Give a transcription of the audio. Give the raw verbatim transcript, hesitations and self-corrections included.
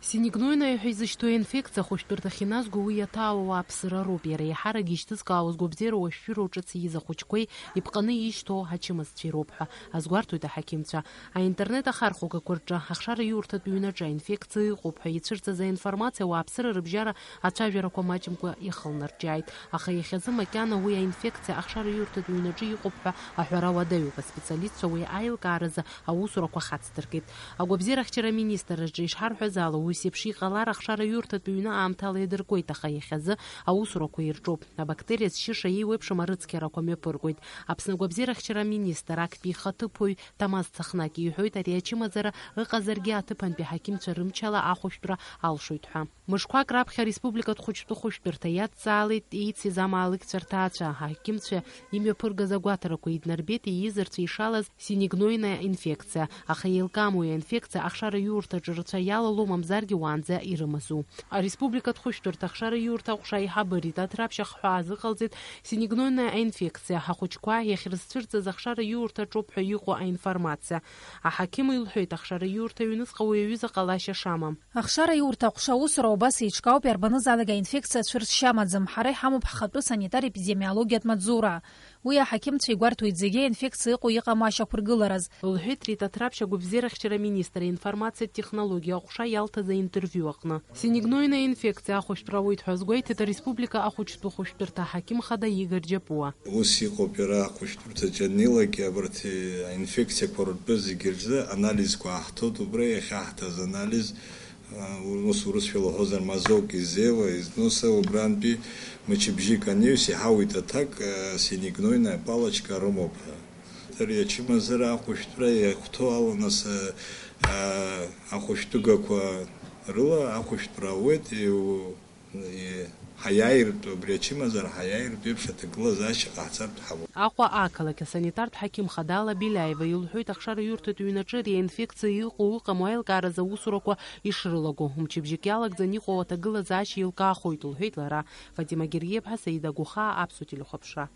Синегнойная ҳәа изышьҭоу аинфекциа ахәышәтәырҭахь иназго уи иаҭаауа ауааԥсыра роуп. Иара еиҳарак ишьҭызкаауаз гәабзиара уашәшәыроу ҿыц ииз ахәыҷқәеи иԥҟаны ишьҭоу ачымазцәеи роуп ҳәа азгәарҭоит аҳақьымцәа. Аинтернет ахархәагақәа рҿы ахшара иурҭатә ҩнаҿы аинфекциа ыҟоуп ҳәа ицәырҵыз аинформациа ауааԥсыра рыбжьара ацәажәарақәа маҷымкәа ихылнарҿиааит. Аха иахьазы макьана уи аинфекциа ахшара иурҭатә ҩнаҿы иҟоуп ҳәа аҳәара уадаҩуп. Аспециалистцәа уи аилкааразы аусурақәа хацдыркит. Агәабзиарахьчара аминистрраҿы ишҳарҳәаз ала, ус еиԥш иҟалар ахшара иурҭатә ҩны аамҭала иадыркуеит, аха иахьазы аусурақәа ирҿуп. Абактериа зшьыша еиуеиԥшым арыцқьарақәа мҩаԥыргоит. Аԥсны агәабзиарахьчара аминистр актәи ихаҭыԥуаҩ Ҭамаз Цахнаки иҳәоит, ари ачымазара ыҟазаргьы аҭыԥантәи аҳақьымцәа рымчала ахәышәтәра алшоит ҳәа. Мышқәак раԥхьа ареспубликатә хәыҷтәы хәышәтәырҭа иадҵаалеит еицыз амаалықьцәа рҭаацәа. Аҳақьымцәа имҩаԥыргаз агәаҭарақәа иднарбеит ииз рцәа ишалаз синегнойная инфекциа, аха еилкаам уи аинфекциа ахшара иурҭаҿы рцәа иалало, мамзаргьы уаанӡа ирымазу. Ареспубликатә хәышәтәырҭа ахшара иурҭа аҟәша аиҳабы Рита Ҭраԥшь ахҳәаа азыҟалҵеит синегнойная инфекциа ахәыҷқәа иахьрызцәырҵыз ахшара иурҭаҿоуп ҳәа иҟоу аинформациа. Аҳақьым илҳәеит, ахшара иурҭа аҩныҵҟа уи аҩыза ҟалашьа шамам. Ахшара иурҭа аҟәша аусура убас еиҿкаауп, иарбанызаалак аинфекциа цәырҵшьа амаӡам. Ҳара иҳамоуп ҳхатәы санитар-епидемиологиатә маҵзура. Уи аҳақьымцәа игәарҭоит зегьы аинфекциа ыҟоу-иҟаму ашьақәыргылараз. Лҳәеит Рита Ҭраԥшь агәабзиарахьчара аминистр аинформациатә технологиа аҟәша иалҭаз аинтервиу аҟны. Синегнойная инфекциа ахәышәтәра ауеит ҳәа азгәеиҭеит ареспублика ахәыҷтәы хәышәтәырҭа аҳақьым хада Игор Џьапуа. Ус иҟоуп иара ахәышәтәырҭаҿы анилак, абарҭ аинфекциақәа ртәы зегьы рзы анализқәа ааҳҭоит, убра иахьаҳҭаз анализ, а, ус урысшәала уҳәозар, мазок из Зева, из Носа, убрантәи мчыбжьык анаҩс иҳауит аҭак, а, синегнойная палочка рымоуп ҳәа. Ари ачымазара ахәышәтәра иахәҭоу ала, нас, а, а, ахәышәтәыгақәа рыла ахәышәтәра ауеит, иу-, Ҳаиааиртә, убри ачымазара ҳаиааиртә еиԥш аҭагылазаашьа ҟаҳҵартә ҳамоуп. Аҟәа ақалақь асанитартә ҳақьым хадала Беляева илҳәоит, ахшара иурҭатә ҩнаҿы ари аинфекциа иҟоу-ыҟаму аилкааразы аусурақәа ишрылаго. Мчыбжьык иалагӡаны иҟоу аҭагылазаашьа еилкаахоит, лҳәеит лара. Фатима Гергиеԥҳа, Саида Гәыхаа, Аԥсуа телехәаԥшра.